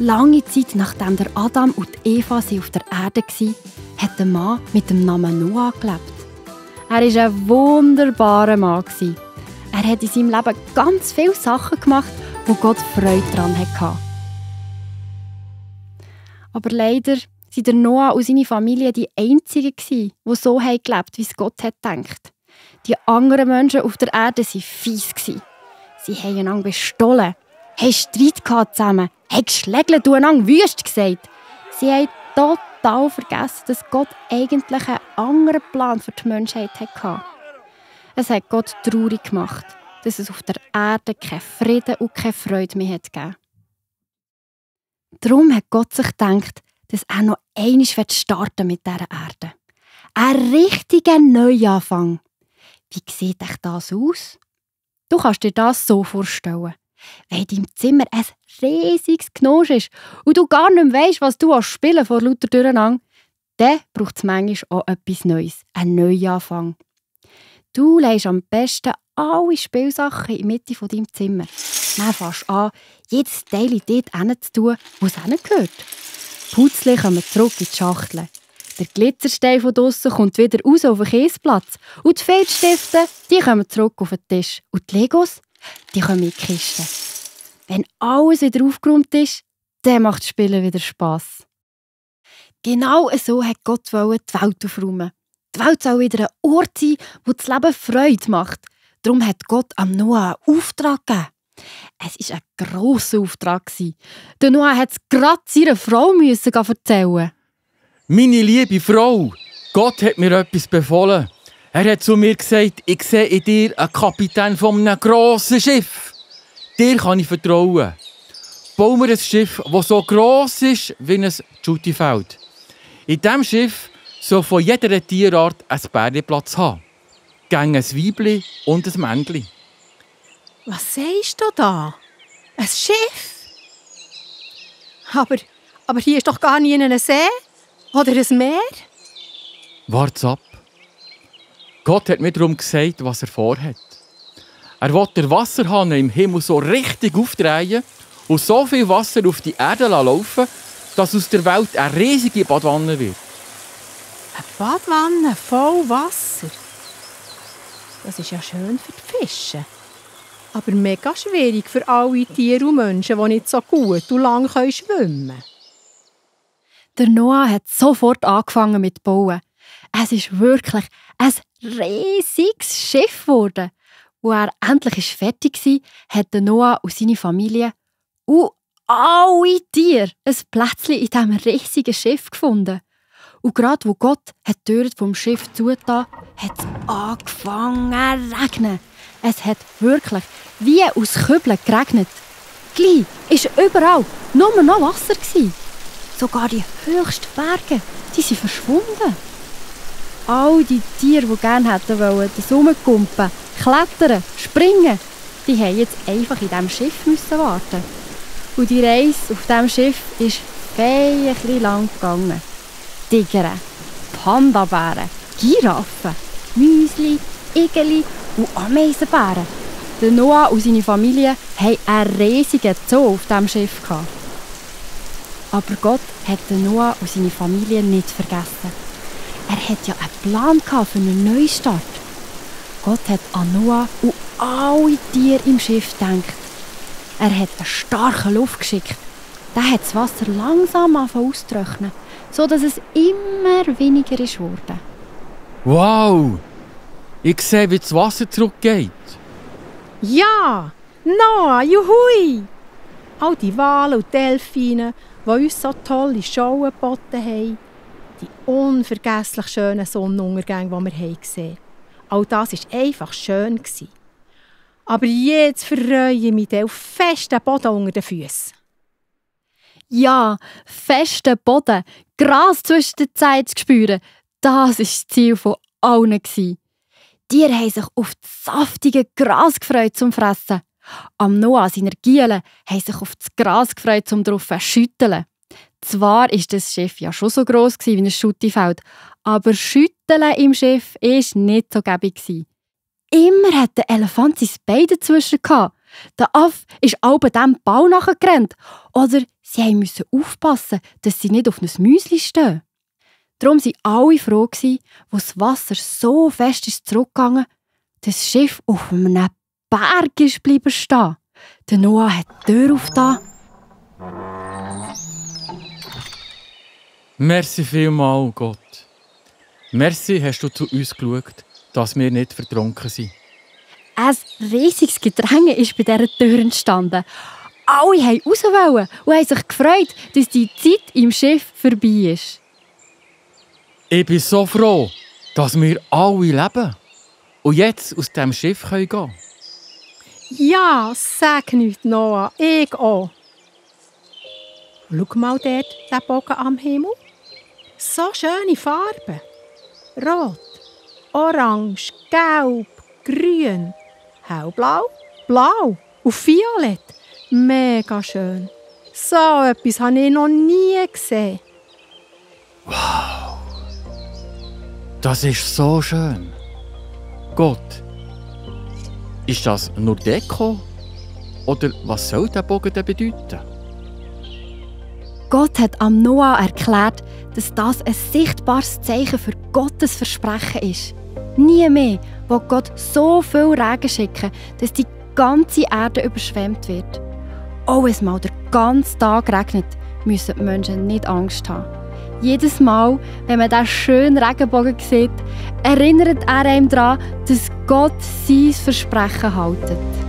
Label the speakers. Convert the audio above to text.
Speaker 1: Lange Zeit, nachdem der Adam und Eva auf der Erde waren, hat ein Mann mit dem Namen Noah gelebt. Er war ein wunderbarer Mann. Er hat in seinem Leben ganz viele Sachen gemacht, wo Gott Freude daran hatte. Aber leider waren der Noah und seine Familie die Einzigen, die so gelebt haben, wie es Gott hat gedacht. Die anderen Menschen auf der Erde waren fies. Sie haben einander bestohlen, haben Streit zusammen, haben geschlägelt und einander wüst gesagt. Sie haben total vergessen, dass Gott eigentlich einen anderen Plan für die Menschheit hatte. Es hat Gott traurig gemacht, dass es auf der Erde keinen Frieden und keine Freude mehr gegeben. Darum hat Gott sich gedacht, dass er noch einmal starten mit dieser Erde. Ein richtiger Neuanfang. Wie sieht euch das aus? Du kannst dir das so vorstellen. Wenn in deinem Zimmer ein riesiges Gnusch ist und du gar nicht mehr weisst, was du spielen vor lauter Durcheinander, dann braucht es manchmal auch etwas Neues, einen Neuanfang. Du legst am besten alle Spielsachen in die Mitte von deinem Zimmer. Dann fängst du an, jedes Teil dort hinzutun, wo es hingehört. Die Putzli kommen zurück in die Schachtel. Der Glitzerstein von draussen kommt wieder raus auf den Kiesplatz. Und die Filzstifte, die kommen zurück auf den Tisch. Und die Legos, die kommen in die Kiste. Wenn alles wieder aufgeräumt ist, dann macht das Spielen wieder Spass. Genau so hat Gott die Welt aufräumen. Die Welt soll wieder ein Ort sein, wo das Leben Freude macht. Darum hat Gott am Noah einen Auftrag gegeben. Es war ein grosser Auftrag. Der Noah musste es gerade seiner Frau erzählen.
Speaker 2: Meine liebe Frau, Gott hat mir etwas befohlen. Er hat zu mir gesagt, ich sehe in dir einen Kapitän von einem grossen Schiff. Dir kann ich vertrauen. Bau mir ein Schiff, das so gross ist wie ein Schuttifeld. In diesem Schiff soll von jeder Tierart ein Bärchenplatz haben. Gegen ein Weibli und ein Männchen.
Speaker 3: Was sagst du da? Ein Schiff? Aber hier ist doch gar nie ein See? Oder ein Meer?
Speaker 2: Wart's ab. Gott hat mir darum gesagt, was er vorhat. Er will den Wasserhahn im Himmel so richtig aufdrehen und so viel Wasser auf die Erde laufen, dass aus der Welt eine riesige Badwanne wird.
Speaker 3: Eine Badwanne voll Wasser? Das ist ja schön für die Fische. Aber mega schwierig für alle Tiere und Menschen, die nicht so gut und lang schwimmen können.
Speaker 1: Der Noah hat sofort angefangen mit Bauen. Es ist wirklich ein riesiges Schiff geworden. Als er endlich fertig war, hat der Noah und seine Familie und alle Tiere ein Plätzchen in diesem riesigen Schiff gefunden. Und gerade wo Gott die Türen vom Schiff zugetan hat, hat es angefangen zu regnen. Es hat wirklich wie aus Kübeln geregnet. Gleich war überall nur noch Wasser. Sogar die höchsten Berge, die sind verschwunden. All die Tiere, die gerne hätten wollen, das rumkumpen, klettern, springen, die mussten jetzt einfach in diesem Schiff warten. Und die Reise auf diesem Schiff ist feierlich lang gegangen. Tiger, Panda-Bären, Giraffen, Müsli, Igeli und Ameisenbären. Der Noah und seine Familie hatten einen riesigen Zoo auf diesem Schiff. Aber Gott hat den Noah und seine Familie nicht vergessen. Er hatte ja einen Plan für einen Neustart. Gott hat an Noah und alle Tiere im Schiff gedacht. Er hat eine starke Luft geschickt. Dann hat das Wasser langsam auszutrocknen, sodass es immer weniger ist geworden.
Speaker 2: Wow! Ich sehe, wie das Wasser zurückgeht.
Speaker 3: Ja! Noah, juhui! All die Wale und Delfine, die uns so tolle Shows geboten haben. Die unvergesslich schönen Sonnenuntergänge, die wir gesehen haben. All das war einfach schön. Aber jetzt freue ich mich auf festen Boden unter den Füßen.
Speaker 1: Ja, festen Boden, Gras zwischen den Zehen zu spüren, das war das Ziel von allen. Die Tiere haben sich auf das saftige Gras gefreut zum Fressen. Am Noah seiner Giele haben sich auf das Gras gefreut, um darauf zu schütteln. Zwar war das Schiff ja schon so gross wie ein Schuttifeld, aber Schütteln im Schiff war nicht so gäbig. Immer hatte der Elefant sein Bein dazwischen. Der Affe ist alba dem Ball nachgerannt. Oder sie mussten aufpassen, dass sie nicht auf ein Müsli stehen. Darum waren alle froh, wo das Wasser so fest ist zurückgegangen, dass das Schiff auf einem Berg ist bleiben stehen. Der Noah hat die Tür aufgetan.
Speaker 2: Merci vielmal, Gott. Merci, hast du zu uns geschaut, dass wir nicht vertrunken sind.
Speaker 1: Ein riesiges Gedränge ist bei dieser Tür entstanden. Alle wollten raus und haben sich gefreut, dass die Zeit im Schiff vorbei ist.
Speaker 2: Ich bin so froh, dass wir alle leben und jetzt aus diesem Schiff gehen können.
Speaker 3: Ja, sag nichts, Noah, ich auch. Schau mal dort, den Bogen am Himmel. So schöne Farben. Rot, orange, gelb, grün, hellblau, blau und violett. Mega schön. So etwas habe ich noch nie gesehen.
Speaker 2: Wow, das ist so schön. Gott, ist das nur Deko? Oder was soll der Bogen denn bedeuten?
Speaker 1: Gott hat am Noah erklärt, dass das ein sichtbares Zeichen für Gottes Versprechen ist. Nie mehr will Gott so viel Regen schicken, dass die ganze Erde überschwemmt wird. Auch wenn es mal den ganzen Tag regnet, müssen die Menschen nicht Angst haben. Jedes Mal, wenn man diesen schönen Regenbogen sieht, erinnert er einem daran, dass Gott sein Versprechen hält.